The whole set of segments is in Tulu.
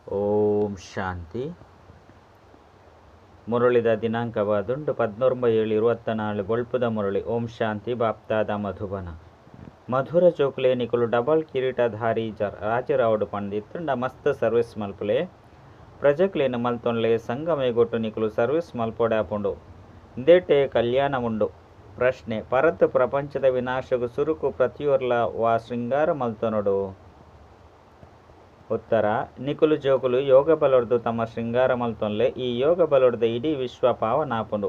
ಓಂ ಶಾಂತಿ. ಮುರಳಿದ ದಿನಾಂಕವಾದುಂಡು 19/7/24 ಬೊಳ್ಪುದ ಮುರಳಿ. ಓಂ ಶಾಂತಿ. ಬಾಪ್ತಾದ ಮಧುಬನ. ಮಧುರ ಚೋಕ್ಲೆ ನಿಕುಲು ಡಬಲ್ ಕಿರೀಟಧಾರಿ ರಾಜರಾವುಡು ಪಂದಿತ್ತುಂಡ ಮಸ್ತ್ ಸರ್ವಿಸ್ ಮಲ್ಪುಲೆ. ಪ್ರಜಕ್ಲೇನು ಮಲ್ತೊನ್ಲೆ ಸಂಗಮೇಗೊಟ್ಟು ನಿಕುಲು ಸರ್ವಿಸ್ ಮಲ್ಪೊಡಾಪುಂಡು. ಇಂದೇಟೆ ಕಲ್ಯಾಣ ಉಂಡು. ಪ್ರಶ್ನೆ: ಪರತ್ ಪ್ರಪಂಚದ ವಿನಾಶಗು ಸುರುಕು ಪ್ರತಿಯೊರ್ಲ ವಾ ಶೃಂಗಾರ ಮಲ್ತೊನೊಡು? ಉತ್ತರ: ನಿಕುಲು ಜೋಕುಲು ಯೋಗ ಬಲೊರ್ದು ತಮ್ಮ ಶೃಂಗಾರ ಮಲ್ತೊನ್ಲೆ. ಈ ಯೋಗ ಬಲೊರ್ದು ಇಡೀ ವಿಶ್ವ ಪಾವನಾಪುಂಡು.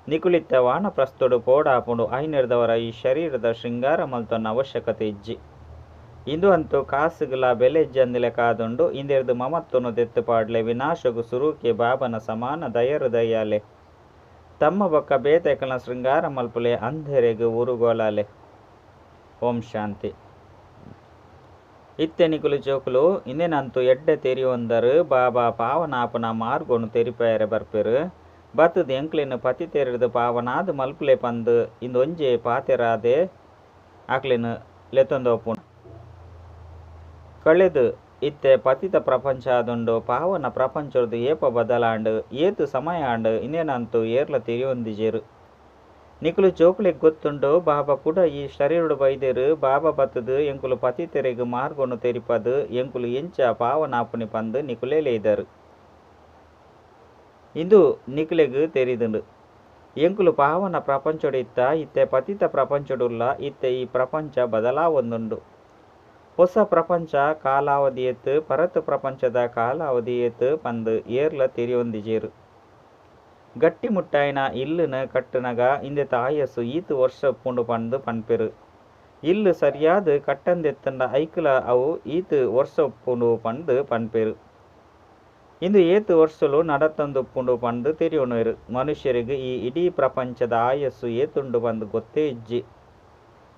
ನಿಕುಲಿತ್ತ ವಾನಪ್ರಸ್ಥೊಡು ಪೋಡಾಪುಂಡು. ಐನೆರ್ದವರ ಈ ಶರೀರದ ಶೃಂಗಾರ ಮಲ್ತೊನ್ನ ಅವಶ್ಯಕತೆ ಇಜ್ಜಿ. ಇಂದು ಅಂತೂ ಕಾಸುಗುಲ ಬೆಲೆ ಇಜ್ಜಂದಿಲೆಕಾದುಂಡು. ಇಂದೆರ್ದು ಮಮತ್ವನು ದೆತ್ತು ಪಾಡ್ಲೆ. ವಿನಾಶಗು ಸುರುಕೆ ಬಾಬನ ಸಮಾನ ದಯಾಹೃದಯಾಲೆ. ತಮ್ಮ ಬೊಕ್ಕ ಬೇತೆಕಲ್ನ ಶೃಂಗಾರ ಮಲ್ಪುಲೆ. ಅಂಧೆರೆಗ್ ಉರುಗೋಲಾಲೆ. ಓಂ ಶಾಂತಿ. ಇತ್ತೆ ನಿಕುಲು ಜೋಕುಲು ಇಂದೆನಂತೂ ಎಡ್ಡೆ ತೆರಿಯೊಂದರು. ಬಾಬಾ ಪಾವನಾಪುನ ಮಾರ್ಗೊನು ತೆರಿಪಾಯೆರೆ ಬರ್ಪೆರು. ಬತ್ತುದು ಎಂಕ್ಲೆನ್ ಪತಿತೆರೆಡ್ದ್ ಪಾವನಾದ್ ಮಲ್ಪುಲೆ ಪಂದ್ ಇಂದೊಂಜೇ ಪಾತೆರಾದೆ ಅಕ್ಲೆನ್ ಲೆತ್ತೊಂದು ಪೋಪುಂಡು. ಕಳೆದು ಇತ್ತೆ ಪತಿತ ಪ್ರಪಂಚ ಆದುಂಡು. ಪಾವನ ಪ್ರಪಂಚೊಡ್ದು ಏಪ ಬದಲಾಂಡ್, ಏತ್ ಸಮಯ ಆಂಡ್ ಇಂದೆನ್ ಅಂತೂ ಏರ್ಲ ತೆರಿಯೊಂದಿಜೆರ್. ನಿಕುಲು ಜೋಕುಲೆಗ್ ಗೊತ್ತುಂಡು ಬಾಬಾ ಕುಡ ಈ ಶರೀರಡು ಬೈದೆರ್. ಬಾಬಾ ಬತ್ತುದು ಎಂಕುಲು ಪತಿತೆರೆಗ್ ಮಾರ್ಗೊನು ತೆರಿಪದು ಎಂಕುಲು ಎಂಚ ಪಾವನಾಪುನಿ ಪಂದ್ ನಿಕುಲೇ ಲೆಯ್ದರು. ಇಂದು ನಿಕುಲೆಗ್ ತೆರಿದುಂಡು. ಎಂಕುಲು ಪಾವನ ಪ್ರಪಂಚೊಡು ಇತ್ತ, ಇತ್ತೆ ಪತಿತ ಪ್ರಪಂಚೊಡುಲ್ಲ. ಇತ್ತೆ ಈ ಪ್ರಪಂಚ ಬದಲಾವೊಂದುಂಡು. ಪೊಸ ಪ್ರಪಂಚ ಕಾಲಾವಧಿ ಏತ್, ಪರತ್ ಪ್ರಪಂಚದ ಕಾಲಾವಧಿ ಏತ್ ಪಂದ್ ಏರ್ಲ ತೆರಿಯೊಂದಿಜೆರ್. ಗಟ್ಟಿಮುಟ್ಟಾಯಿನ ಇಲ್ಲುನು ಕಟ್ಟುನಗ ಇಂದೆತ ಆಯಸ್ಸು ಈತ್ ವರ್ಷ ಉಪ್ಪುಂಡು ಪಂದ್ ಪನ್ಪೆರ್. ಇಲ್ಲ್ ಸರಿಯಾದ್ ಕಟ್ಟಂದೆತ್ತುಂಡ ಐಕುಲ ಅವು ಈತ್ ವರ್ಷ ಉಪ್ಪುಂಡು ಪಂದ್ ಪನ್ಪೆರ್. ಇಂದು ಏತ್ ವರ್ಷಲು ನಡತೊಂದು ಉಪ್ಪುಂಡು ಪಂದ್ ತೆರಿಯೊನುವೆರ್. ಮನುಷ್ಯೆರೆಗ್ ಈ ಇಡೀ ಪ್ರಪಂಚದ ಆಯಸ್ಸು ಏತುಂಡು ಪಂದ್ ಗೊತ್ತೇ ಇಜ್ಜಿ.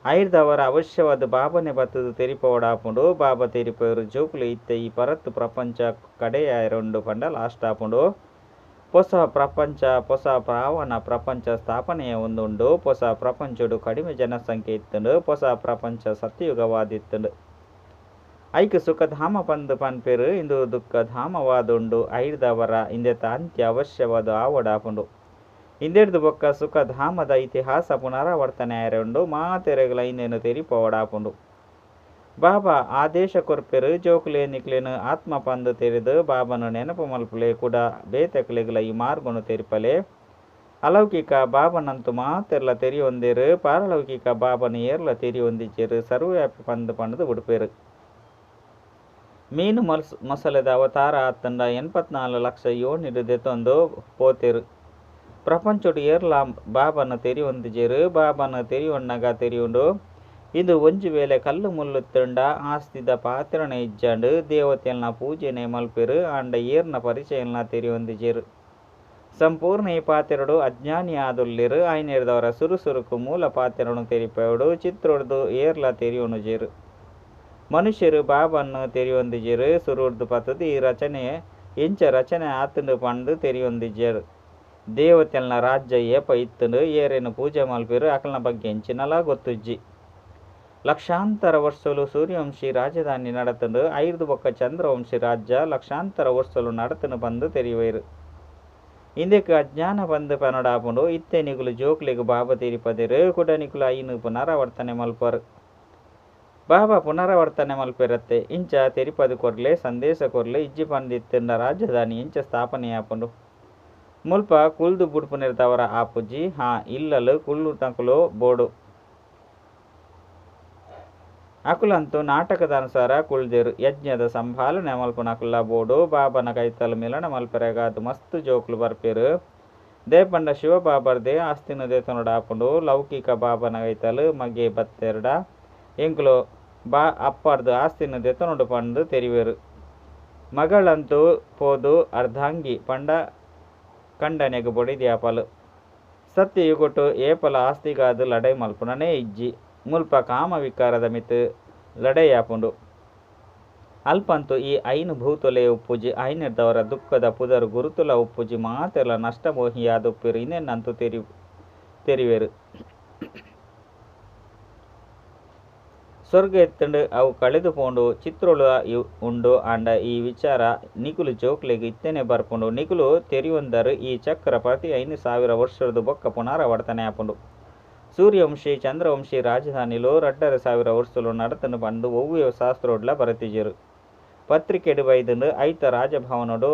ಐರ್ದವರ ಅವಶ್ಯವಾದ ಬಾಬನೆ ಬತ್ತುದು ತೆರಿಪಾವೊಡಾಪುಂಡು. ಬಾಬಾ ತೆರಿಪಾಯೆರು ಜೋಕುಲೆ ಇತ್ತೆ ಈ ಪರತ್ ಪ್ರಪಂಚ ಕಡೆಯಾಯೆರುಂಡು ಪಂಡ ಲಾಸ್ಟ್ ಆಪುಂಡು. ಪೊಸ ಪ್ರಪಂಚ ಪೊಸ ಪಾವನ ಪ್ರಪಂಚ ಸ್ಥಾಪನೆಯಾವೊಂದುಂಡು. ಪೊಸ ಪ್ರಪಂಚೊಡು ಕಡಿಮೆ ಜನಸಂಖ್ಯೆ ಇತ್ತುಂಡು. ಪೊಸ ಪ್ರಪಂಚ ಸತ್ಯಯುಗವಾದಿತ್ತುಂಡು. ಐಕ್ ಸುಖಧಾಮ ಪಂದ್ ಪನ್ಪೆರು. ಇಂದು ದುಃಖಧಾಮವಾದುಂಡು. ಐರ್ದವರ ಇಂದೆತ ಅಂತ್ಯ ಅವಶ್ಯವಾದ ಆವೊಡಾಪುಂಡು. ಇಂದೆರ್ದ್ ಬೊಕ್ಕ ಸುಖಧಾಮದ ಇತಿಹಾಸ ಪುನರಾವರ್ತನೆ ಆಯೆರುಂಡು. ಮಾತೆರೆಗ್ಲ ಇಂದೆನ್ ತೆರಿಪಾವೊಡಾಪುಂಡು. ಬಾಬಾ ಆದೇಶ ಕೊರ್ಪೆರು ಜೋಕುಲೆ ನಿಕ್ಲೆನ್ ಆತ್ಮ ಪಂದ್ ತೆರಿದು ಬಾಬಾನ ನೆನಪು ಮಲ್ಪುಲೆ. ಕುಡ ಬೇತೆಕ್ಲೆಗ್ಲ ಈ ಮಾರ್ಗೊನು ತೆರಿಪಲೆ. ಅಲೌಕಿಕ ಬಾಬನಂತೂ ಮಾತೆರ್ಲ ತೆರಿಯೊಂದೆರ್. ಪಾರಲೌಕಿಕ ಬಾಬನ ಏರ್ಲ ತೆರಿಯೊಂದಿಜೆರ್. ಸರ್ವವ್ಯಾಪಿ ಪಂದ್ ಪಂಡುದು ಬುಡ್ಪೆರು. ಮೀನು ಮೊಸಳೆದ ಅವತಾರ ಆತುಂಡ 84 ಲಕ್ಷ ಯೋನಿಡ್ ದೆತೊಂದು ಪೋತೆರ್. ಪ್ರಪಂಚೊಡು ಏರ್ಲಾ ಬಾಬಾನ ತೆರಿಯೊಂದಿಜೆರ್. ಬಾಬಾನ ತೆರಿಯೊನ್ನಗ ತೆರಿಯುಂಡು. ಇಂದು ಒಂಜಿ ವೇಳೆ ಕಲ್ಲು ಮುಳ್ಳು ಇತ್ತುಂಡ ಆಸ್ತಿದ ಪಾತೆರನೆ ಇಜ್ಜಾಂಡು. ದೇವತೆಲ್ನ ಪೂಜೆನೆ ಮಲ್ಪೆರ್ ಆಂಡ ಏರ್ನ ಪರಿಚಯನ್ಲ ತೆರಿಯೊಂದಿಜೆರ್. ಸಂಪೂರ್ಣ ಈ ಪಾತೆರಡು ಅಜ್ಞಾನಿ ಆದುಲ್ಲೆರ್. ಐನೆರ್ದವರ ಸುರು ಸುರುಕು ಮೂಲ ಪಾತೆರನು ತೆರಿಪಾವೊಡು. ಚಿತ್ರೊಡ್ದು ಏರ್ಲಾ ತೆರಿಯೊನುಜೆರ್. ಮನುಷ್ಯೆರ್ ಬಾಬಾನು ತೆರಿಯೊಂದಿಜೆರ್. ಸುರುರ್ದು ಪತ್ತುದು ಈ ರಚನೆ ಎಂಚ ರಚನೆ ಆತುಂಡು ಪಂದ್ ತೆರಿಯೊಂದಿಜೆರ್. ದೇವತೆಲ್ನ ರಾಜ್ಯ ಏಪ ಇತ್ತುಂಡು, ಏರೆನ್ ಪೂಜೆ ಮಲ್ಪೆರ್ ಅಕಲ್ನ ಬಗ್ಗೆ ಎಂಚಿನಲಾ ಗೊತ್ತುಜ್ಜಿ. ಲಕ್ಷಾಂತರ ವರ್ಷಲು ಸೂರ್ಯವಂಶಿ ರಾಜಧಾನಿ ನಡತುಂಡು. ಐರ್ದ್ ಬೊಕ್ಕ ಚಂದ್ರವಂಶಿ ರಾಜ್ಯ ಲಕ್ಷಾಂತರ ವರ್ಷಲು ನಡತುಂಡು ಪಂದ್ ತೆರಿಯುವೆರ್. ಇಂದೆಕ್ ಅಜ್ಞಾನ ಪಂದ್ ಪನೊಡಾಪುಂಡು. ಇತ್ತೆ ನಿಕುಲು ಜೋಕುಲೆಗ್ ಬಾಬಾ ತೆರಿಪದೆರ್. ಕುಡ ನಿಕುಲು ಐನ್ ಪುನರಾವರ್ತನೆ ಮಲ್ಪರು. ಬಾಬಾ ಪುನರಾವರ್ತನೆ ಮಲ್ಪೆರತ್ತೆ. ಇಂಚ ತೆರಿಪದು ಕೊರ್ಲೆ, ಸಂದೇಶ ಕೊರ್ಲೆ. ಇಜ್ಜಿ ಪಂದಿತ್ತುಂಡ ರಾಜಧಾನಿ ಎಂಚ ಸ್ಥಾಪನೆ ಆಪುಂಡು. ಮುಲ್ಪ ಕುಲ್ದು ಬುಡ್ಪುನೆರ್ದವರ ಆಪುಜಿ. ಹಾ ಇಲ್ಲಲ್ ಕುಲ್ಲುನಕುಲು ಬೋಡು. ಅಕುಲಂತೂ ನಾಟಕದ ಅನುಸಾರ ಕುಲ್ದೆರ್. ಯಜ್ಞದ ಸಂಭಾಲನೆ ಮಲ್ಪುನಕುಲ್ಲ ಬೋಡು. ಬಾಬನ ಕೈತಲ್ ಮಿಲನ ಮಲ್ಪೆರೆಗಾದ್ ಮಸ್ತ್ ಜೋಕುಲು ಬರ್ಪೆರ್. ದಾಯೆ ಪಂಡ ಶಿವ ಬಾಬರ್ದೇ ಆಸ್ತಿನ್ ದೆತೊನೊಡಾಪುಂಡು. ಲೌಕಿಕ ಬಾಬನ ಕೈತಲ್ ಮಗೆ ಬತ್ತೆರ್ಡ ಎಂಕುಲು ಬಾ ಅಪ್ಪರ್ದ್ ಆಸ್ತಿನ್ ದೆತೊನೊಡು ಪಂದ್ ತೆರಿಯುವೆರ್. ಮಗಳಂತೂ ಪೋದು ಅರ್ಧಾಂಗಿ ಪಂಡ ಕಂಡನ್ಯಗ್ ಬೊಡೆದಿ ಆಪಲ್. ಸತ್ಯಯುಗೊಟ್ ಏಪಲ ಆಸ್ತಿಗಾದ್ ಲಡಾಯಿ ಮಲ್ಪುನನೇ ಇಜ್ಜಿ. ಮುಲ್ಪ ಕಾಮ ವಿಕಾರದ ಮಿತ್ತ್ ಲಡಾಯಿ ಆಪುಂಡು. ಅಲ್ಪಂತೂ ಈ ಐನ್ ಭೂತೊಲೇ ಉಪ್ಪುಜಿ. ಐನೆರ್ದವರ ದುಃಖದ ಪುದರ್ ಗುರುತುಲ ಉಪ್ಪುಜಿ. ಮಾತೆರ್ಲಾ ನಷ್ಟಮೋಹಿ ಆದುಪ್ಪೆರ್ ಇಂದೆನ್ ಅಂತೂ ತೆರಿಯುವೆರ್. ಸ್ವರ್ಗ ಇತ್ತ್ಂಡ್ ಅವು ಕಳೆದ್ ಪೋಂಡು. ಚಿತ್ರೊಲುಲಾ ಉಂಡು ಆಂಡ ಈ ವಿಚಾರ ನಿಕುಲು ಜೋಕುಲೆಗ್ ಇತ್ತೆನೆ ಬರ್ಪುಂಡು. ನಿಕುಲು ತೆರಿಯೊಂದರ್ ಈ ಚಕ್ರ ಪ್ರತಿ 5000 ವರ್ಷೊಡ್ದು ಬೊಕ್ಕ ಪುನರಾವರ್ತನೆ ಆಪುಂಡು. ಸೂರ್ಯವಂಶಿ, ಚಂದ್ರವಂಶಿ ರಾಜಧಾನಿಲು 2500 ವರ್ಷೊಲು ನಡತ್ಂಡ್ ಪಂದ್ ಒವ್ವೇ ಶಾಸ್ತ್ರೊಡ್ಲಾ ಬರೆತಿಜೆರ್. ಪತ್ರಿಕೆಡ್ ಬೈದ್ಂಡ್ ಅಯಿತ ರಾಜಭವನೊಡು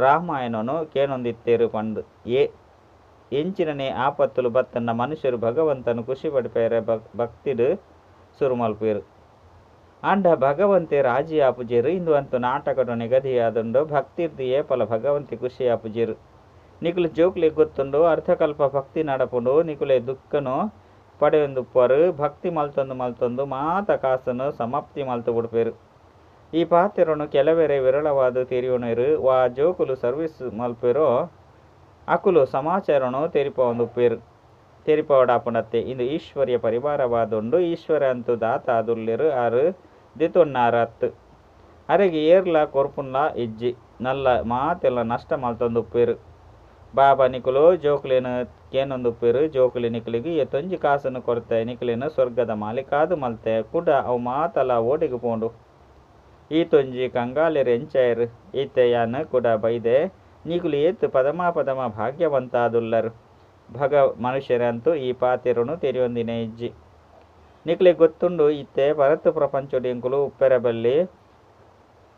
ರಾಮಾಯಣೊನು ಕೇನೊಂದಿತ್ತೆರ್ ಪಂದ್. ಎಂಚಿನನೇ ಆಪತ್ತುಲು ಬತ್ತ್ಂಡ ಮನುಷ್ಯೆರ್ ಭಗವಂತನ್ ಖುಷಿ ಪಡಿಪಾಯೆರೆ ಭಕ್ತಿಡ್ ಸುರು ಮಲ್ಪುವೆರ್. ಆಂಡ ಭಗವಂತೆ ರಾಜಿ ಆಪುಜೆರ್. ಇಂದು ಅಂತೂ ನಾಟಕಡ್ ನಿಗದಿಯಾದುಂಡು. ಭಕ್ತಿರ್ದ್ ಏಪಲ ಭಗವಂತೆ ಖುಷಿ ಆಪುಜೆರ್. ನಿಕುಲು ಜೋಕುಲೆಗ್ ಗೊತ್ತುಂಡು ಅರ್ಧಕಲ್ಪ ಭಕ್ತಿ ನಡಪುಂಡು. ನಿಕುಲೇ ದುಃಖನು ಪಡೆಯೊಂದುಪ್ಪುವರ್. ಭಕ್ತಿ ಮಲ್ತೊಂದು ಮಲ್ತೊಂದು ಮಾತ ಕಾಸುನು ಸಮಾಪ್ತಿ ಮಲ್ತ್ ಬುಡ್ಪೆರ್. ಈ ಪಾತೆರೊನು ಕೆಲವೆರೇ ವಿರಳವಾದ್ ತೆರಿಯೊನುವೆರ್. ವಾ ಜೋಕುಲು ಸರ್ವಿಸ್ ಮಲ್ಪುವೆರೋ ಅಕುಲು ಸಮಾಚಾರೊನು ತೆರಿಪಾವೊಂದುಪ್ಪುವೆರ್. ತೆರಿಪಾವೊಡಾಪುಂಡತ್ತೆ. ಇಂದು ಈಶ್ವರೀಯ ಪರಿವಾರವಾದುಂಡು. ಈಶ್ವರೆ ಅಂತೂ ದಾತ ಆದುಲ್ಲೆರ್ ಆರ್ ದೆತೊನ್ನಾರ್ ಅತ್ತ್. ಅರೆಗ್ ಏರ್ಲಾ ಕೊರ್ಪುನಲ ಇಜ್ಜಿ. ನಲ್ಲ ಮಾತೆನ್ಲಾ ನಷ್ಟ ಮಲ್ತೊಂದುಪ್ಪುವೆರ್. ಬಾಬಾ ನಿಕುಲು ಜೋಕುಲೆನ್ ಕೇನೊಂದುಪ್ಪುವೆರ್. ಜೋಕುಲೇ ನಿಕುಲೆಗ್ ಏತೊಂಜಿ ಕಾಸುನು ಕೊರ್ತೆ ನಿಕಲೆನ್ ಸ್ವರ್ಗದ ಮಾಲೀಕಾದ್ ಮಲ್ತೆ ಕುಡ ಅವು ಮಾತಲಾ ಓಡೆಗ್ ಪೋಂಡು. ಈತೊಂಜಿ ಕಂಗಾಲೆರ್ ಎಂಚಾಯೆರ್. ಇತ್ತೆ ಯಾನ್ ಕುಡ ಬೈದೆ ನಿಕುಲು ಏತ್ ಪದಮಾಪದಮ ಭಾಗ್ಯವಂತಾದುಲ್ಲರ್. ಮನುಷ್ಯರಂತೂ ಈ ಪಾತೆರೊನು ತೆರಿಯೊಂದಿನೇ ಇಜ್ಜಿ. ನಿಕಲೆಗ್ ಗೊತ್ತುಂಡು ಇತ್ತೆ ಪರತ್ ಪ್ರಪಂಚೊಡು ಎಂಕುಲು ಉಪ್ಪೆರೆ ಬಲ್ಲಿ.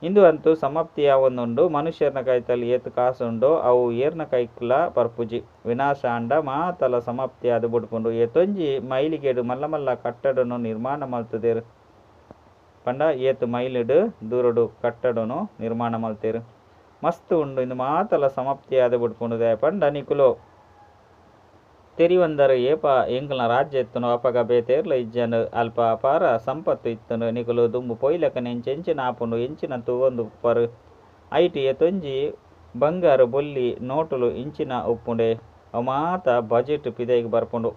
ಇಂದು ಅಂತೂ ಸಮಾಪ್ತಿ ಆವೊಂದುಂಡು. ಮನುಷ್ಯೆರ್ನ ಕೈತಲ್ ಏತ್ ಕಾಸು ಉಂಡೋ ಅವು ಏರ್ನ ಕೈಕ್ಲಾ ಬರ್ಪುಜಿ. ವಿನಾಶ ಆಂಡ ಮಾತಲ ಸಮಾಪ್ತಿ ಆದ್ ಬುಡ್ಪುಂಡು. ಏತೊಂಜಿ ಮೈಲಿಗೆಡ್ ಮಲ್ಲ ಮಲ್ಲ ಕಟ್ಟಡನ್ ನಿರ್ಮಾಣ ಮಲ್ತುದೆರ್ ಪಂಡ ಏತ್ ಮೈಲ್ ಡ್ ದೂರಡ್ ಕಟ್ಟಡೊನು ನಿರ್ಮಾಣ ಮಲ್ತೆರ್. ಮಸ್ತ್ ಉಂಡು ಇಂದು ಮಾತಲ ಸಮಾಪ್ತಿ ಆದ್ ಬುಡ್ಪುಂಡು ದಾಯೆ ಪಂಡ ನಿಕುಲು ತೆರಿಯೊಂದರ್ ಏಪ ಎಂಕಲ್ನ ರಾಜ್ಯ ಇತ್ತುಂಡೋ ಅಪಗ ಬೇತೆ ಏರ್ಲ ಇಜ್ಜಾಂಡ್ ಅಲ್ಪ ಅಪಾರ ಸಂಪತ್ತು ಇತ್ತುಂಡು. ನಿಕುಲು ದುಂಬು ಪೋಯಿಲೆಕನೆ ಎಂಚೆಂಚಿನ ಆಪುಂಡು ಎಂಚಿನ ತೂವೊಂದುಪ್ಪರ್ ಐಟ್ ಏತೊಂಜಿ ಬಂಗಾರ್ ಬೊಲ್ಲಿ ನೋಟುಲು ಇಂಚಿನ ಉಪ್ಪುಂಡೆ ಅವು ಮಾತ ಬಜೆಟ್ ಪಿದಯಿಗ್ ಬರ್ಪುಂಡು.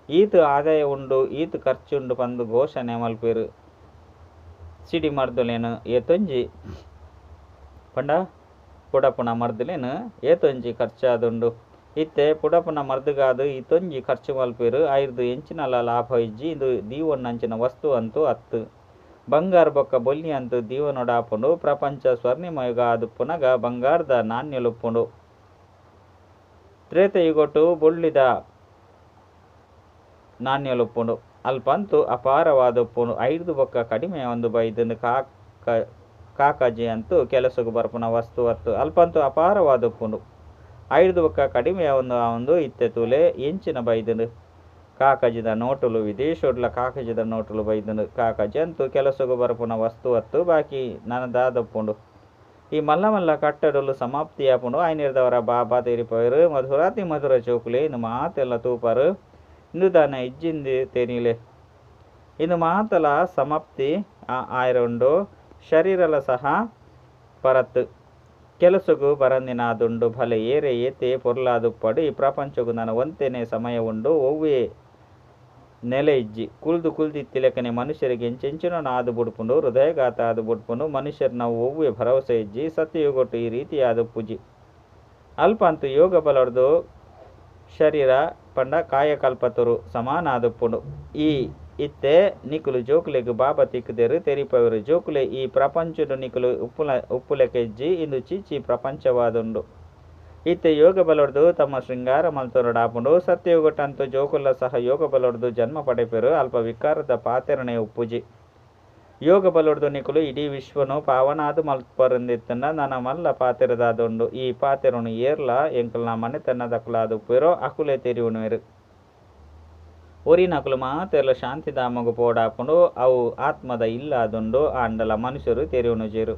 ಈತ್ ಆದಾಯ ಉಂಡು ಈತ್ ಖರ್ಚು ಉಂಡು ಪಂದ್ ಘೋಷಣೆ ಮಲ್ಪುವೆರ್. ಸಿಡಿ ಮರ್ದುಲೆನ್ ಏತೊಂಜಿ ಪಂಡ ಪುಡಪುನ ಮರ್ದುಲೆನ್ ಏತೊಂಜಿ ಖರ್ಚಾದುಂಡು. ಇತ್ತೆ ಪುಡಪುನ ಮರ್ದುಗಾದ್ ಈತೊಂಜಿ ಖರ್ಚು ಮಲ್ಪುವೆರ್ ಐರ್ದ್ ಎಂಚಿನಲ ಲಾಭ ಇಜ್ಜಿ ಇಂದು ದೀವೊನ್ನಂಚಿನ ವಸ್ತು ಅಂತೂ ಅತ್ತ್. ಬಂಗಾರ್ ಬೊಕ್ಕ ಬೊಲ್ಲಿ ಅಂತೂ ದೀವೊನೊಡಾಪುಂಡು. ಪ್ರಪಂಚ ಸ್ವರ್ಣಿಮಯುಗ ಆದುಪ್ಪುನಗ ಬಂಗಾರ್ದ ನಾಣ್ಯಲು ಉಪ್ಪುಂಡು. ತ್ರೇತಯುಗೊಟು ಬೊಳ್ಳಿದ ನಾಣ್ಯಲು ಉಪ್ಪುಂಡು. ಅಲ್ಪಂತೂ ಅಪಾರವಾದ್ ಉಪ್ಪುಂಡು. ಐರ್ದ್ ಬೊಕ್ಕ ಕಡಿಮೆ ಆವೊಂದು ಬೈದ್ಂಡ್. ಕಾಕಜಿ ಅಂತೂ ಕೆಲಸಗ್ ಬರ್ಪುನ ವಸ್ತು ಅತ್ತ್. ಅಲ್ಪಂತೂ ಅಪಾರವಾದ್ ಉಪ್ಪುಂಡು. ಐರ್ದ್ ಬೊಕ್ಕ ಕಡಿಮೆ ಆವೊಂದು ಆವೊಂದು ಇತ್ತೆ ತೂಲೆ ಎಂಚಿನ ಬೈದ್ಂಡ್. ಕಾಕಜಿದ ನೋಟುಲು ವಿದೇಶಡ್ಲ ಕಾಕಜಿದ ನೋಟುಲು ಬೈದ್ಂಡ್. ಕಾಕಜಿ ಅಂತೂ ಕೆಲಸಗ್ ಬರ್ಪುನ ವಸ್ತು ಅತ್ತ್ ಬಾಕಿ ನನ ದಾದ ಉಪ್ಪುಂಡು. ಈ ಮಲ್ಲ ಮಲ್ಲ ಕಟ್ಟಡಲು ಸಮಾಪ್ತಿ ಆಪುಂಡು. ಐನೆರ್ದವರ ಬಾಬಾ ತೆರಿಪಾವೆರ್ ಮಧುರಾತಿ ಮಧುರ ಜೋಕುಲೇ ಇಂದು ಮಾತೆಲ್ಲ ತೂಪರ್ ಇಂದು ದಾನೆ ಇಜ್ಜಿಂದ್ ತೆರಿಲೆ. ಇಂದು ಮಾತಲ ಸಮಾಪ್ತಿ ಆಯೆರೆ ಉಂಡು. ಶರೀರಲ ಸಹ ಪರತ್ ಕೆಲಸಗ್ ಬರಂದಿನಾದುಂಡು. ಭಲೆ ಏರೇ ಏತೇ ಪೊರ್ಲಾದುಪ್ಪಡ್ ಈ ಪ್ರಪಂಚಗ್ ನನ ಒಂತೆನೇ ಸಮಯ ಉಂಡು. ಒವ್ವೇ ನೆಲೆ ಇಜ್ಜಿ. ಕುಲ್ದು ಕುಲ್ದು ಇತ್ತಿಲೆಕನೆ ಮನುಷ್ಯೆರೆಗ್ ಎಂಚೆಂಚಿನೋ ಆದ್ ಬುಡ್ಪುಂಡು. ಹೃದಯಘಾತ ಆದ್ ಬುಡ್ಪುಂಡು. ಮನುಷ್ಯೆರ್ನ ಒವ್ವೇ ಭರವಸೆ ಇಜ್ಜಿ. ಸತ್ಯಯುಗೊಟು ಈ ರೀತಿ ಆದುಪ್ಪುಜಿ. ಅಲ್ಪ ಅಂತೂ ಯೋಗ ಬಲೊರ್ದು ಶರೀರ ಪಂಡ ಕಾಯಕಲ್ಪತರು ಸಮಾನ ಆದುಪ್ಪುಂಡು. ಈ ಇತ್ತೆ ನಿಕುಲು ಜೋಕುಲೆಗ್ ಬಾಬಾ ತಿಕ್ದೆರ್ ತೆರಿಪಾವೆರ್. ಜೋಕುಲೇ ಈ ಪ್ರಪಂಚಡ್ ನಿಕುಲು ಉಪ್ಪುಲೆಕ ಇಜ್ಜಿ. ಇಂದು ಚೀಚಿ ಪ್ರಪಂಚವಾದುಂಡು. ಇತ್ತೆ ಯೋಗ ಬಲೊರ್ದು ತಮ್ಮ ಶೃಂಗಾರ ಮಲ್ತೊನೊಡಾಪುಂಡು. ಸತ್ಯಯುಗೊಟಂತೂ ಜೋಕುಲ್ಲ ಸಹ ಯೋಗ ಬಲೊರ್ದು ಜನ್ಮ ಪಡೆಪೆರ್. ಅಲ್ಪ ವಿಕಾರದ ಪಾತೆರನೇ ಉಪ್ಪುಜಿ. ಯೋಗ ಬಲೊರ್ದು ನಿಕುಲು ಇಡೀ ವಿಶ್ವನು ಪಾವನಾದ್ ಮಲ್ಪುವರಂದಿತ್ತುಂಡ ನನ ಮಲ್ಲ ಪಾತೆರ ದಾದ ಉಂಡು. ಈ ಪಾತೆರೊನು ಏರ್ಲ ಎಂಕಲ್ನ ಮನೆತನದಕುಲಾದುಪ್ಪುವೆರೋ ಅಕುಲೇ ತೆರಿಯೊನುವೆರ್. ಒರಿನಕುಲು ಮಾತೆರ್ಲ ಶಾಂತಿಧಾಮಗ್ ಪೋಡಾಪುಂಡು. ಅವು ಆತ್ಮದ ಇಲ್ಲಾದುಂಡು ಆಂಡಲ ಮನುಷ್ಯರು ತೆರಿಯೊನುಜೆರ್.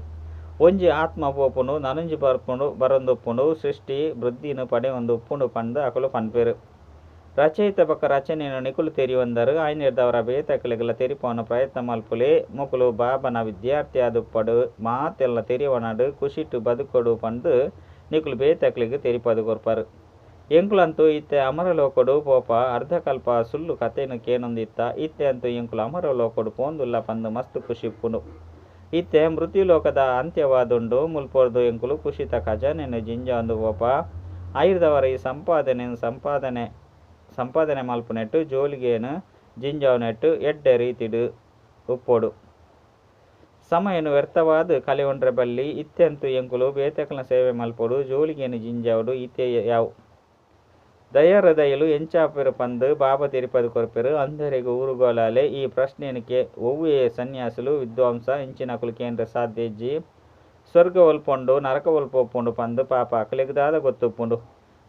ಒಂಜಿ ಆತ್ಮ ಪೋಪುಂಡು ನನೊಂಜಿ ಬರ್ಪುಂಡು ಬರೊಂದುಪ್ಪುಂಡು ಸೃಷ್ಟಿ ವೃದ್ಧಿನ್ ಪಡೆಯೊಂದು ಉಪ್ಪುಂಡು ಪಂದ್ ಅಕುಲು ಪನ್ಪೆರ್. ರಚಯಿತ ಬೊಕ್ಕ ರಚನೆನ್ ನಿಕುಲು ತೆರಿಯೊಂದರ್. ಐನೆರ್ದಾವರ ಬೇತೆಕ್ಲೆಗ್ಲ ತೆರಿಪಾವುನ ಪ್ರಯತ್ನ ಮಲ್ಪುಲೆ. ಮೊಕುಲು ಬಾಬನ ವಿದ್ಯಾರ್ಥಿ ಆದುಪ್ಪಡ್ ಮಾತೆಲ್ಲ ತೆರಿಯೊನಡ್ ಖುಷಿಟ್ ಬದುಕೊಡು ಪಂದ್ ನಿಕುಲು ಬೇತೆಕ್ಲೆಗ್ ತೆರಿಪಾದ್ ಕೊರ್ಪರ್. ಎಂಕುಲಂತೂ ಇತ್ತೆ ಅಮರಲೋಕೊಡು ಪೋಪ ಅರ್ಧಕಲ್ಪ ಸುಳ್ಳು ಕತೆನ್ ಕೇನೊಂದಿತ್ತ. ಇತ್ತೆ ಅಂತೂ ಎಂಕುಲು ಅಮರಲೋಕೊಡು ಪೋವೊಂದುಲ್ಲ ಪಂದ್ ಮಸ್ತ್ ಖುಷಿ ಉಪ್ಪುಂಡು. ಇತ್ತೆ ಮೃತ್ಯುಲೋಕದ ಅಂತ್ಯವಾದುಂಡು. ಮುಲ್ಪೊರ್ದು ಎಂಕುಲು ಖುಷಿತ ಖಜಾನೆನ್ ಜಿಂಜಾವೊಂದು ಪೋಪ. ಐರ್ದಾವರ ಈ ಸಂಪಾದನೆನ್ ಸಂಪಾದನೆ ಸಂಪಾದನೆ ಮಲ್ಪುನೆಟ್ ಜೋಲಿಗೆನ್ ಜಿಂಜಾವುನೆಟ್ ಎಡ್ಡೆ ರೀತಿಡ್. ಉಪ್ಪೊಡು. ಸಮಯನು ವ್ಯರ್ಥವಾದ್ ಕಳೆಯೊಂಡ್ರೆ ಬಲ್ಲಿ. ಇತ್ತೆಂತು ಎಂಕುಲು ಬೇತೆಕ್ಲೆನ ಸೇವೆ ಮಲ್ಪೊಡು, ಜೋಳಿಗೆನ್ ಜಿಂಜಾವೊಡು ಈತೇ ಯಾವು. ದಯಾಹೃದಯಿಲು ಎಂಚ ಆಪೆರ್ ಪಂದ್ ಬಾಬಾ ತೆರಿಪಾದ್ ಕೊರ್ಪೆರ್. ಅಂಧೆರೆಗ್ ಊರುಗೋಲಾಲೆ. ಈ ಪ್ರಶ್ನೆನ್ ಒವ್ವೇ ಸನ್ಯಾಸಿಲು, ವಿದ್ವಾಂಸ ಇಂಚಿನಕುಲು ಕೇಂಡ್ರೆ ಸಾಧ್ಯ ಇಜ್ಜಿ. ಸ್ವರ್ಗ ಒಲ್ಪ ಉಂಡು, ನರಕ ಒಲ್ಪ ಉಪ್ಪುಂಡು ಪಂದ್ ಪಾಪ ಅಕ್ಲೆಗ್ ದಾದ ಗೊತ್ತುಪ್ಪುಂಡು.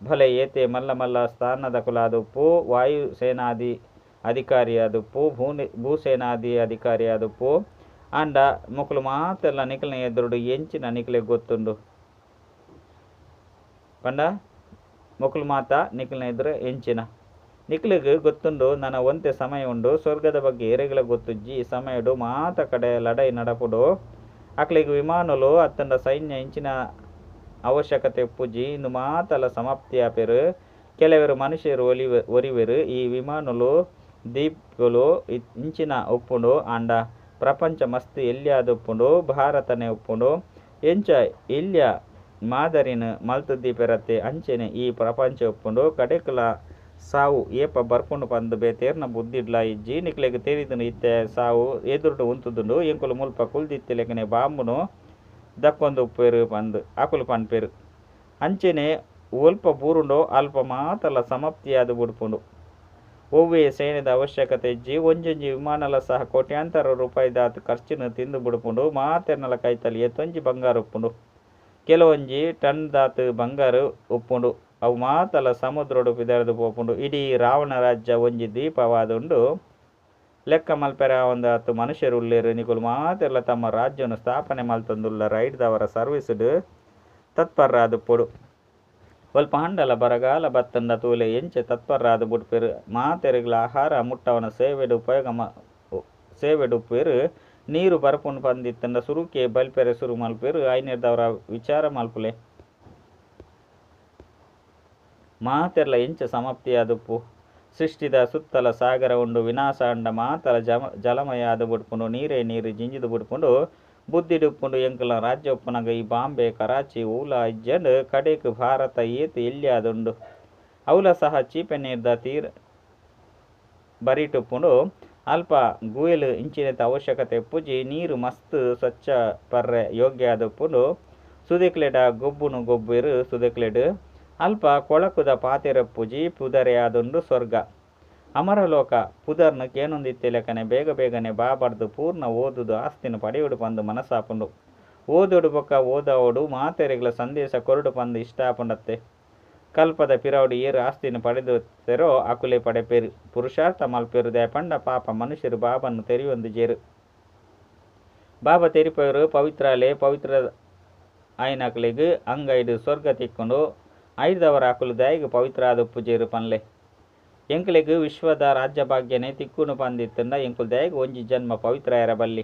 ಭಲೆ ಏತೇ ಮಲ್ಲ ಮಲ್ಲ ಸ್ಥಾನದಕುಲಾದುಪ್ಪು, ವಾಯು ಸೇನಾಧಿ ಅಧಿಕಾರಿಯಾದುಪ್ಪು, ಭೂಸೇನಾಧಿ ಅಧಿಕಾರಿಯಾದುಪ್ಪು ಆಂಡ ಮೊಕುಲು ಮಾತೆರ್ಲ ನಿಕಲ್ನ ಎದುರುಡು ಎಂಚಿನ ನಿಕಲೆಗ್ ಗೊತ್ತುಂಡು ಪಂಡ ಮೊಕುಲು ಮಾತ ನಿಕಲ್ನ ಎದುರು ಎಂಚಿನ ನಿಕಲೆಗ್ ಗೊತ್ತುಂಡು. ನನ ಒಂತೆ ಸಮಯ ಉಂಡು. ಸ್ವರ್ಗದ ಬಗ್ಗೆ ಏರೆಗ್ಲ ಗೊತ್ತುಜ್ಜಿ. ಈ ಸಮಯಡು ಮಾತ ಕಡೆ ಲಡಾಯಿ ನಡಪುಂಡು. ಅಕ್ಲೆಗ್ ವಿಮಾನೊಲು ಅತ್ತಂಡ ಸೈನ್ಯ ಇಂಚಿನ ಅವಶ್ಯಕತೆ ಉಪ್ಪುಜಿ. ಇಂದು ಮಾತಲ ಸಮಾಪ್ತಿ ಆಪೆರ್. ಕೆಲವೆರ್ ಮನುಷ್ಯರು ಒರಿವೆರ್. ಈ ವಿಮಾನೊಲು ದೀಪೊಲು ಇಂಚಿನ ಉಪ್ಪುಂಡು. ಆಂಡ ಪ್ರಪಂಚ ಮಸ್ತ್ ಎಲ್ಯ ಆದುಪ್ಪುಂಡು. ಭಾರತನೇ ಉಪ್ಪುಂಡು. ಎಂಚ ಎಲ್ಯ ಮಾದರಿನ್ ಮಲ್ತ್ ದೀಪೆರತ್ತೆ ಅಂಚನೆ ಈ ಪ್ರಪಂಚ ಉಪ್ಪುಂಡು. ಕಡೆಕ್ಲ ಸಾವು ಏಪ ಬರ್ಪುಂಡು ಪಂದ್ ಬೇತೇರ್ನ ಬುದ್ಧಿಡ್ಲಾ ಇಜ್ಜಿ. ನಿಕ್ಲೆಗ್ ತೆರಿದುಂಡು ಇತ್ತೆ ಸಾವು ಎದುರುಡು ಉಂತುದುಂಡು. ಎಂಕುಲು ಮುಲ್ಪ ಕುಲ್ದಿತ್ತಿಲೆಕನೆ ಬಾಂಬುನು ದಕ್ಕೊಂದು ಉಪ್ಪುವೆರ್ ಪಂದ್ ಅಕುಲು ಪನ್ಪೆರ್. ಅಂಚನೆ ಒಲ್ಪ ಬೂರುಂಡೋ ಅಲ್ಪ ಮಾತಲ ಸಮಾಪ್ತಿಯಾದ್ ಬುಡ್ಪುಂಡು. ಒವ್ವೇ ಸೇನೆದ ಅವಶ್ಯಕತೆ ಇಜ್ಜಿ. ಒಂಜೊಂಜಿ ವಿಮಾನಲ ಸಹ ಕೋಟ್ಯಾಂತರ ರೂಪಾಯಿದಾತ್ ಖರ್ಚಿನ್ ತಿಂದು ಬುಡ್ಪುಂಡು. ಮಾತೆರ್ನಲ ಕೈತಲ್ ಏತೊಂಜಿ ಬಂಗಾರ್ ಉಪ್ಪುಂಡು. ಕೆಲವೊಂಜಿ ಟನ್ ದಾತ್ ಬಂಗಾರ್ ಉಪ್ಪುಂಡು. ಅವು ಮಾತಲ ಸಮುದ್ರೊಡು ಪಿದಾಡ್ದ್ ಪೋಪುಂಡು. ಇಡೀ ರಾವಣ ರಾಜ್ಯ ಒಂಜಿ ದ್ವೀಪವಾದುಂಡು. ಲೆಕ್ಕ ಮಲ್ಪೆರೆ ಆವಂದಾತ್ ಮನುಷ್ಯರು ಉಲ್ಲೆರ್. ನಿಕುಲು ಮಾತೆರ್ಲ ತಮ್ಮ ರಾಜ್ಯನ್ ಸ್ಥಾಪನೆ ಮಲ್ತೊಂದುಲ್ಲೆರ್. ಐಡ್ದಾವರ ಸರ್ವಿಸ್ ಡ್ ತತ್ಪರ್ರಾದುಪ್ಪೊಡು. ಒಲ್ಪ ಆಂಡಲ ಬರಗಾಲ ಬತ್ತುಂಡ ತೂಲೆ ಎಂಚ ತತ್ಪರ್ರಾದ್ ಬುಡ್ಪೆರ್. ಮಾತೆರೆಗ್ಲ ಆಹಾರ ಮುಟ್ಟವನ ಸೇವೆಡ್ ಉಪಯೋಗ ಸೇವೆಡ್ ಉಪ್ಪುವೆರ್. ನೀರು ಬರ್ಪುಂಡು ಪಂದಿತ್ತುಂಡ ಸುರುಕೆ ಬಲಿಪೆರೆ ಸುರು ಮಲ್ಪುವೆರ್. ಐನೆರ್ದಾವರ ವಿಚಾರ ಮಲ್ಪುಲೆ. ಮಾತೆರ್ಲ ಎಂಚ ಸಮಾಪ್ತಿಯಾದುಪ್ಪು. ಸೃಷ್ಟಿದ ಸುತ್ತಲ ಸಾಗರ ಉಂಡು. ವಿನಾಶ ಆಂಡ ಮಾತಲ ಜಲಮಯ ಆದ್ ಬುಡ್ಪುಂಡು. ನೀರೇ ನೀರು ಜಿಂಜಿದ್ ಬುಡ್ಪುಂಡು. ಬುದ್ಧಿಡ್ ಉಪ್ಪುಂಡು ಎಂಕಲ್ನ ರಾಜ್ಯ ಉಪ್ಪುನಗ ಈ ಬಾಂಬೆ, ಕರಾಚಿ ಒವ್ಲಾ ಇಜ್ಜಂಡ್. ಕಡೆಕ್ ಭಾರತ ಏತ್ ಎಲ್ಯ ಆದುಂಡು. ಅವ್ಲ ಸಹ ಚೀಪೆ ನೀರ್ದ ತೀರ ಬರಿಟ್ ಉಪ್ಪುಂಡು. ಅಲ್ಪ ಗುವೆಲ್ ಇಂಚಿನೆತ ಅವಶ್ಯಕತೆ ಉಪ್ಪುಜಿ. ನೀರು ಮಸ್ತ್ ಸ್ವಚ್ಛ ಪರ್ರೆ ಯೋಗ್ಯ ಆದುಪ್ಪುಂಡು. ಸುದೆಕ್ಲೆಡ ಗೊಬ್ಬುನು ಗೊಬ್ಬುವೆರ್ ಸುದೆಕ್ಲೆಡ್. ಅಲ್ಪ ಕೊಳಕುದ ಪಾತೆರ ಉಪ್ಪುಜಿ. ಪುದರೇ ಆದುಂಡು ಸ್ವರ್ಗ. ಅಮರಲೋಕ ಪುದರ್ನ್ ಕೇನೊಂದಿತ್ತಿಲೆಕನೆ ಬೇಗ ಬೇಗನೆ ಬಾಬಾರ್ದ್ ಪೂರ್ಣ ಓದುದು ಆಸ್ತಿನ್ ಪಡೆಯೊಡು ಪಂದ್ ಮನಸ್ಸಾಪುಂಡು. ಓದೊಡು ಬೊಕ ಓದಾವೊಡು ಮಾತೆರೆಗ್ಲ ಸಂದೇಶ ಕೊರೊಡು ಪಂದ್ ಇಷ್ಟ ಆಪುಂಡತ್ತೆ. ಕಲ್ಪದ ಪಿರವುಡು ಏರ್ ಆಸ್ತಿನ್ ಪಡೆದಿತ್ತೆರೋ ಅಕುಲೇ ಪಡೆಪೆರ್. ಪುರುಷಾರ್ಥ ಮಲ್ಪುವೆರ್ ದಾಯೆ ಪಂಡ ಪಾಪ ಮನುಷ್ಯೆರ್ ಬಾಬಾನ್ ತೆರಿಯೊಂದಿಜ್ಜೆರ್. ಬಾಬಾ ತೆರಿಪಾವೆರ್ ಪವಿತ್ರ ಆಲೆ. ಪವಿತ್ರ ಆಯಿನಕ್ಲೆಗ್ ಅಂಗೈಡ್ ಸ್ವರ್ಗ ತಿಕ್ಕುಂಡು. ಐಡ್ದಾವರ ಅಕುಲು ದಾಯೆಗ್ ಪವಿತ್ರ ಆದ್ ಉಪ್ಪುಜೆರ್ ಪನ್ಲೆ. ಎಂಕ್ಲೆಗ್ ವಿಶ್ವದ ರಾಜ್ಯ ಭಾಗ್ಯನೇ ತಿಕ್ಕುಂಡು ಪಂದಿತ್ತುಂಡ ಎಂಕುಲು ದಾಯೆಗ್ ಒಂಜಿ ಜನ್ಮ ಪವಿತ್ರ ಆಯೆರೆ ಬಲ್ಲಿ.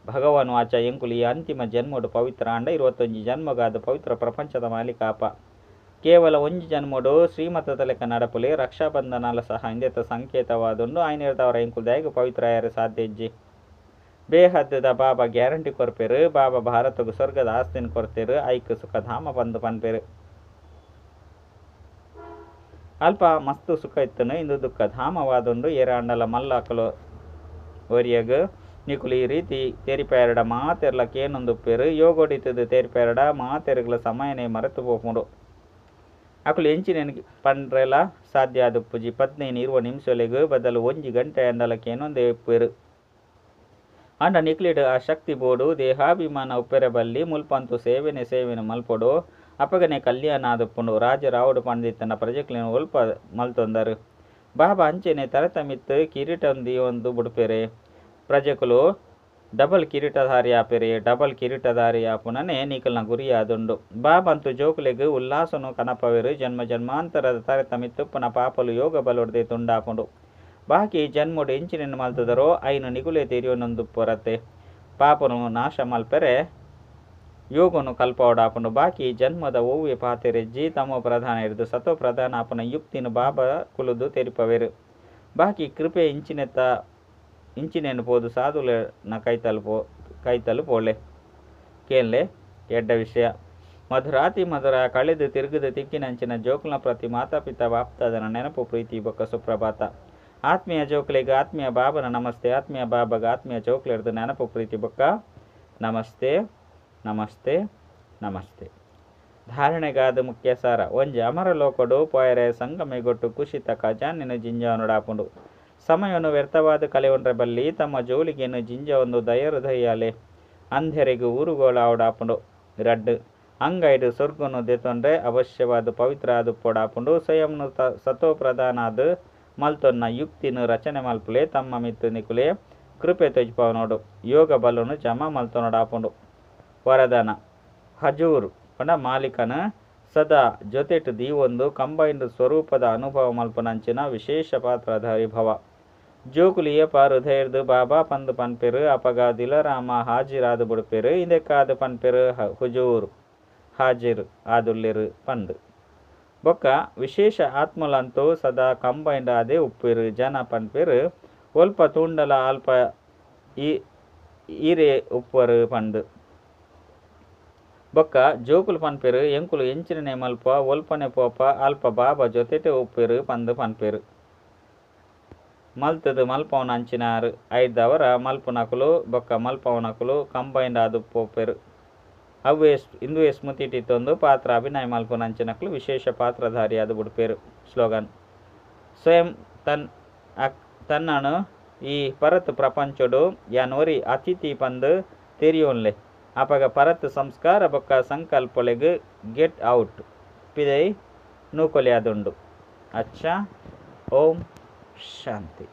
ಭಗವಾನ್ ವಾಚ ಎಂಕುಲು ಈ ಅಂತಿಮ ಜನ್ಮೊಡು ಪವಿತ್ರ ಆಂಡ 21 ಜನ್ಮಗಾದ್ ಪವಿತ್ರ ಪ್ರಪಂಚದ ಮಾಲೀಕ ಆಪ. ಕೇವಲ ಒಂಜಿ ಜನ್ಮೊಡು ಶ್ರೀಮತದ ಲೆಕ್ಕ ನಡಪುಲೆ. ರಕ್ಷಾಬಂಧನಲ ಸಹ ಇಂದೆತ ಸಂಕೇತವಾದುಂಡು. ಐನೆರ್ದಾವರ ಎಂಕುಲು ದಾಯೆಗ್ ಪವಿತ್ರ ಆಯೆರೆ ಸಾಧ್ಯ ಇಜ್ಜಿ. ಬೇಹದ್ದ ಬಾಬಾ ಗ್ಯಾರಂಟಿ ಕೊರ್ಪೆರ್. ಬಾಬಾ ಭಾರತಗ್ ಸ್ವರ್ಗದ ಆಸ್ತಿನ್ ಕೊರ್ತೆರ್. ಐಕ್ ಸುಖಧಾಮ ಪಂದ್ ಪನ್ಪೆರ್. ಅಲ್ಪ ಮಸ್ತ್ ಸುಖ ಇತ್ತುಂಡು. ಇಂದು ದುಃಖಧಾಮವಾದುಂಡು. ಏರಾಂಡಲ ಮಲ್ಲಕುಲು ಒರಿಯಗ್ ನಿಕುಲು ಈ ರೀತಿ ತೆರಿಪಾಯೆರ್ಡ ಮಾತೆರ್ಲ ಕೇನೊಂದುಪ್ಪೆರ್. ಯೋಗಡಿತ್ತುದು ತೆರಿಪಾಯೆರ್ಡ ಮಾತೆರೆಗ್ಲ ಸಮಯನೇ ಮರೆತು ಪೋಪುಂಡು. ಅಕುಲು ಎಂಚಿನೆನ್ ಪಂಡ್ರೆಲ ಸಾಧ್ಯ ಆದುಪ್ಪುಜಿ. 15 20 ನಿಮಿಷೊಲೆಗ್ ಬದಲು ಒಂಜಿ ಗಂಟೆ ಆಂಡಲ ಕೇನೊಂದೇ ಇಪ್ಪುವೆರ್. ಆಂಡ ನಿಕ್ಲೆಡ್ ಆ ಶಕ್ತಿ ಬೋಡು. ದೇಹಾಭಿಮಾನ ಉಪ್ಪೆರೆ ಬಲ್ಲಿ. ಮುಲ್ಪಂತೂ ಸೇವೆನೆ ಸೇವೆನ್ ಮಲ್ಪೊಡು. ಅಪಗನೆ ಕಲ್ಯಾಣ ಆದುಪ್ಪುಂಡು. ರಾಜೆರಾವೊಡು ಪಂದಿತ್ತುಂಡ ಪ್ರಜೆಕ್ಲೆನ್ ಒಲ್ಪ ಮಲ್ತೊಂದರ್. ಬಾಬಾ ಅಂಚೆನೆ ತರೆತ ಮಿತ್ತ್ ಕಿರೀಟನ್ ದೀವೊಂದು ಬುಡ್ಪೆರೆ. ಪ್ರಜೆಕುಲು ಡಬಲ್ ಕಿರೀಟಧಾರಿ ಆಪೆರೆ. ಡಬಲ್ ಕಿರೀಟಧಾರಿ ಆಪುನನೇ ನಿಕಲ್ನ ಗುರಿ ಆದುಂಡು. ಬಾಬಂತು ಜೋಕುಲೆಗ್ ಉಲ್ಲಾಸನು ಕನಪವೆರ್. ಜನ್ಮ ಜನ್ಮಾಂತರದ ತರೆತ ಮಿತ್ತುಪ್ಪುನ ಪಾಪಲು ಯೋಗ ಬಲೊಡ್ದೆ ತುಂಡಾಪುಂಡು. ಬಾಕಿ ಜನ್ಮೊಡು ಎಂಚಿನೆನ್ ಮಲ್ತುದರೋ ಐನ್ ನಿಕುಲೇ ತೆರಿಯೊನೊಂದುಪ್ಪರತ್ತೆ. ಪಾಪನು ನಾಶ ಮಲ್ಪೆರೆ ಯೋಗನು ಕಲ್ಪಾವೊಡಾಪುಂಡು. ಬಾಕಿ ಜನ್ಮದ ಒವ್ವೇ ಪಾತೆರಿಜ್ಜಿ. ತಮೋ ಪ್ರಧಾನ ಇರ್ದ್ ಸತೋ ಪ್ರಧಾನ ಆಪುನ ಯುಕ್ತಿನ್ ಬಾಬಾ ಕುಲುದು ತೆರಿಪವೆರ್. ಬಾಕಿ ಕೃಪೆ ಇಂಚಿನೆತ ಇಂಚಿನೆನ್ ಪೋದು ಸಾಧುಲೆನ ಕೈತಲ್ ಪೋಲೆ ಕೇನ್ಲೆ. ಎಡ್ಡೆ ವಿಷಯ. ಮಧುರಾತಿ ಮಧುರ ಕಳೆದು ತಿರುಗುದು ತಿಕ್ಕಿನಂಚಿನ ಜೋಕುಲ್ನ ಪ್ರತಿ ಮಾತಾ ಪಿತಾ ಬಾಪ್ದಾದನ ನೆನಪು ಪ್ರೀತಿ ಬೊಕ್ಕ ಸುಪ್ರಭಾತ. ಆತ್ಮೀಯ ಜೋಕ್ಲೆಗ್ ಆತ್ಮೀಯ ಬಾಬನ ನಮಸ್ತೆ. ಆತ್ಮೀಯ ಬಾಬಗ ಆತ್ಮೀಯ ಜೋಕ್ಲೆರ್ದ್ ನೆನಪು ಪ್ರೀತಿ ಬೊಕ್ಕ ನಮಸ್ತೆ ನಮಸ್ತೆ ನಮಸ್ತೆ. ಧಾರಣೆಗಾದ ಮುಖ್ಯ ಸಾರ ಒಂಜಿ ಅಮರ ಲೋಕಡು ಪೋಯರೆ ಸಂಗಮೆಗೊಟ್ಟು ಖುಷಿತ ಖಜಾನೆನು ಜಿಂಜಾವನಡಾಪುಂಡು. ಸಮಯನು ವ್ಯರ್ಥವಾದ ಕಲೆಯೊಂಡ್ರೆ ಬಲ್ಲಿ ತಮ್ಮ ಜೋಳಿಗೆನು ಜಿಂಜಾವೊಂದು ದಯರುಧೈಯಾಲೆ ಅಂಧೆರೆಗ್ ಊರುಗೋಳಾವಡಾಪುಂಡು. ರಡ್ಡ್ ಅಂಗೈಡ್ ಸೊರ್ಗನು ದೆತೊನ್ರೆ ಅವಶ್ಯವಾದ ಪವಿತ್ರ ಆದುಪ್ಪೊಡಾಪುಂಡು. ಸ್ವಯಂನು ಸತೋಪ್ರಧಾನಾದ್ ಮಲ್ತೊನ್ನ ಯುಕ್ತಿನ್ ರಚನೆ ಮಲ್ಪುಲೆ ತಮ್ಮ ಮಿತ್ತ್ ನಿಕುಲೆ ಕೃಪೆ ತೊಜಿಪಾವನೋಡು ಯೋಗ ಬಲನು ಜಮಾ ಮಲ್ತೊನಡಾಪುಂಡು. ವರದಾನ ಹಜೂರ್ ಪಂಡ ಮಾಲೀಕನ ಸದಾ ಜೊತೆಟ್ ದೀವೊಂದು ಕಂಬೈನ್ಡ್ ಸ್ವರೂಪದ ಅನುಭವ ಮಲ್ಪುನಂಚಿನ ವಿಶೇಷ ಪಾತ್ರಧಾರಿ ಭವ. ಜೋಕುಲು ಏಪ ಹೃದಯರ್ದ್ ಬಾಬಾ ಪಂದ್ ಪನ್ಪೆರ್ ಅಪಗ ದಿಲರಾಮ ಹಾಜಿರಾದ್ ಬುಡ್ಪೆರ್ ಇಂದೆಕ್ಕಾದ್ ಪನ್ಪೆರ್ ಹುಜೂರ್ ಹಾಜಿರ್ ಆದುಲ್ಲೆರ್ ಪಂದ್. ಬೊಕ್ಕ ವಿಶೇಷ ಆತ್ಮಲಂತೂ ಸದಾ ಕಂಬೈನ್ಡ್ ಆದೇ ಉಪ್ಪುವೆರ್. ಜನ ಪನ್ಪೆರ್ ಒಲ್ಪ ತೂಂಡಲ ಅಲ್ಪ ಈರೇ ಉಪ್ಪುವರ್ ಪಂದ್. ಬೊಕ್ಕ ಜೋಕುಲು ಪನ್ಪೆರ್ ಎಂಕುಲು ಎಂಚಿನನೆ ಮಲ್ಪ ಒಲ್ಪನೆ ಪೋಪ ಅಲ್ಪ ಬಾಬಾ ಜೊತೆಟೇ ಉಪ್ಪುವೆರ್ ಪಂದ್ ಪನ್ಪೆರ್. ಮಲ್ತುದು ಮಲ್ಪವನಂಚಿನಾರ್ ಐಡ್ದಾವರ ಮಲ್ಪುನಕುಲು ಬೊಕ್ಕ ಮಲ್ಪವನಕುಲು ಕಂಬೈನ್ಡ್ ಆದ್ ಪೋಪೆರ್. ಅವ್ವೇ ಇಂದುವೆ ಸ್ಮೃತಿ ಇತ್ತೊಂದು ಪಾತ್ರ ಅಭಿನಯ ಮಲ್ಪುನಂಚಿನಕುಲು ವಿಶೇಷ ಪಾತ್ರಧಾರಿಯಾದ್ ಬುಡ್ಪೆರ್. ಸ್ಲೋಗನ್ ಸ್ವಯಂ ತನ್ನನು ಈ ಪರತ್ ಪ್ರಪಂಚೊಡು ಯಾನ್ ಒರಿ ಅತಿಥಿ ಪಂದ್ ತೆರಿಯೊನ್ಲೆ ಅಪಗ ಪರತ್ ಸಂಸ್ಕಾರ ಬೊಕ್ಕ ಸಂಕಲ್ಪಲೆಗ್ ಗೆಟ್ ಔಟ್ ಪಿದೈ ನೂಕೊಲಿಯಾದುಂಡು. ಅಚ್ಚಾ ಓಂ ಶಾಂತಿ.